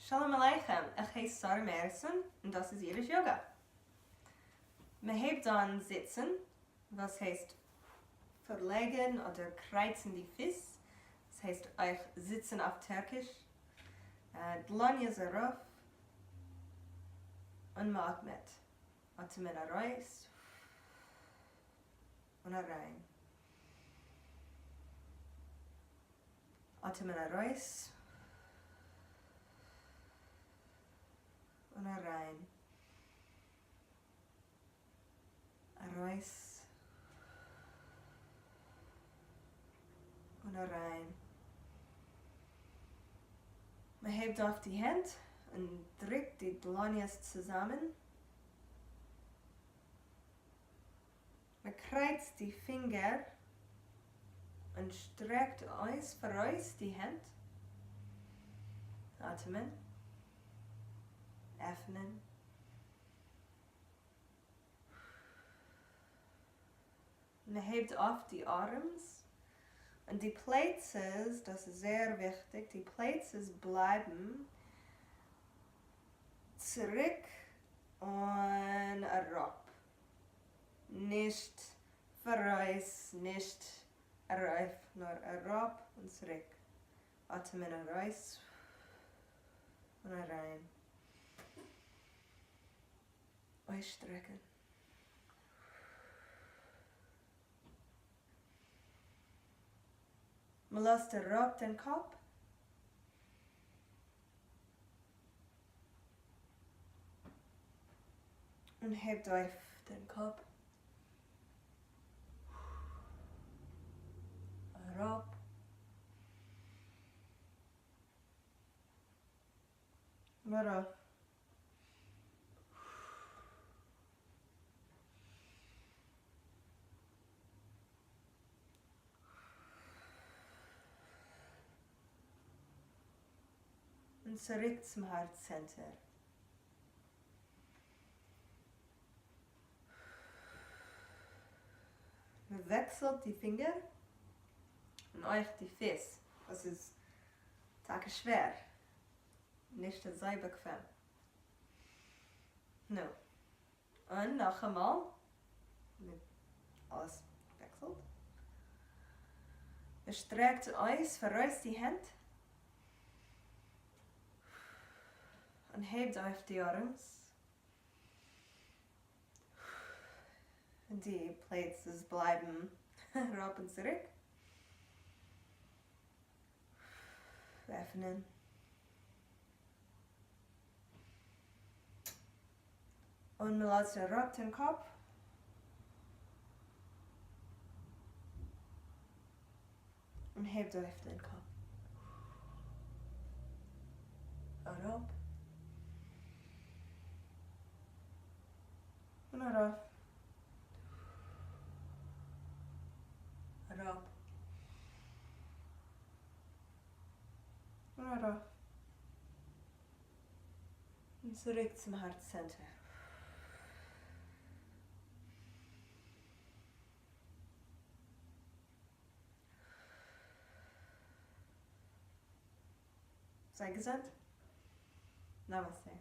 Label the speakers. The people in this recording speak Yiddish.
Speaker 1: שלום עליכם, איך הייס שרה מערסאן און דאס איז אידיש יאגא. מען הייבט אן זיצן, וואס הייסט פארלייגן אדער קרייצן די פיס, עס הייסט אויך זיצן אויף טערקיש, דלאניעס ארויף און מען אטעמט, אטעמען ארויס און אריין. אטעמען ארויס און אריין, ארויס און אריין. מען הייבט אויף די הענט און דריקט די דלאניעס צוזאמען. מען קרייצט די פינגער און שטרעקט אויס פאראויס די הענט, אטעמען, עפענען, מען הייבט אויף די ארעמס און די פלייצעס, דאס איז זייער וויכטיג, די פלייצעס בלייבן צוריק און אראפ. נישט פאראויס, נישט ארויף, נאר אראפ און צוריק. אטעמען ארויס און אריין. אויסשטרעקן. מ'לאזט אראפ דעם קאפ. און הייבט אויף דעם קאפ אראפ. און ארויף. און צוריק צום הארץ צענטער. מען וועקסלט די פינגער און אויך די פיס, וואס איז טאקע שווער, נישט אזוי באקוועם. נו, און נאכאמאל, מיט אלעס וועקסלט. מען שטרעקט אויס פאראויס די הענט און הייבט אויף די ארעמס, די פלייצעס בלייבן אראפ און צוריק, עפענען. און מען לאזט אראפ דעם קאפ. און הייבט אויף דעם קאפ. אראפ. און ארויף. אראפ. און ארויף. און צוריק צום הארץ צענטער. זיי געזונט. נאמאסטע.